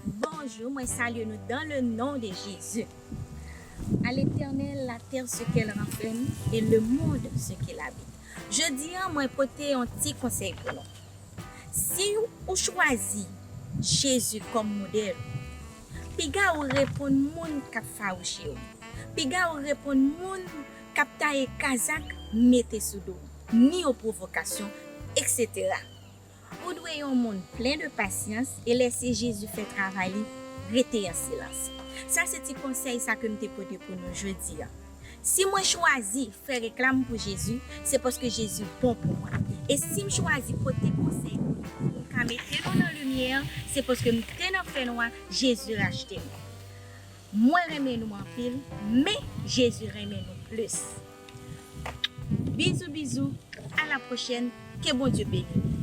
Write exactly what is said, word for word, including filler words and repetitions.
Bonjou, mwen salye nou dans le nom de Jésus. À l'Éternel la terre, ce qu'elle renferme, et le monde, ce qu'il habite. Jodi a, mwen pote yon ti konsèy pou nou. Si ou chwazi Jezi kòm modèl, piga ou reponn moun k ap fawouche w. Piga ou reponn moun k ap taye kazak mete sou do w, ni yon pwovokasyon, et cetera. Ou dwe yon moun plen de pasyans e lèse Jezi fè travay li, rete an silans. Sa se ti konsèy sa ke m te pote pou nou jodi a. Si mwen chwazi fè reklam pou Jezi, se paske Jezi bon pou mwen. E si m chwazi pote konsèy pou nou, pou m ka mete nou nan limyè, se paske m te nan fènwa, Jezi rachte m. Mwen renmen nou anpil, men Jezi renmen nou plis. Bizou bizou, à la prochaine, ke Bondye beni nou.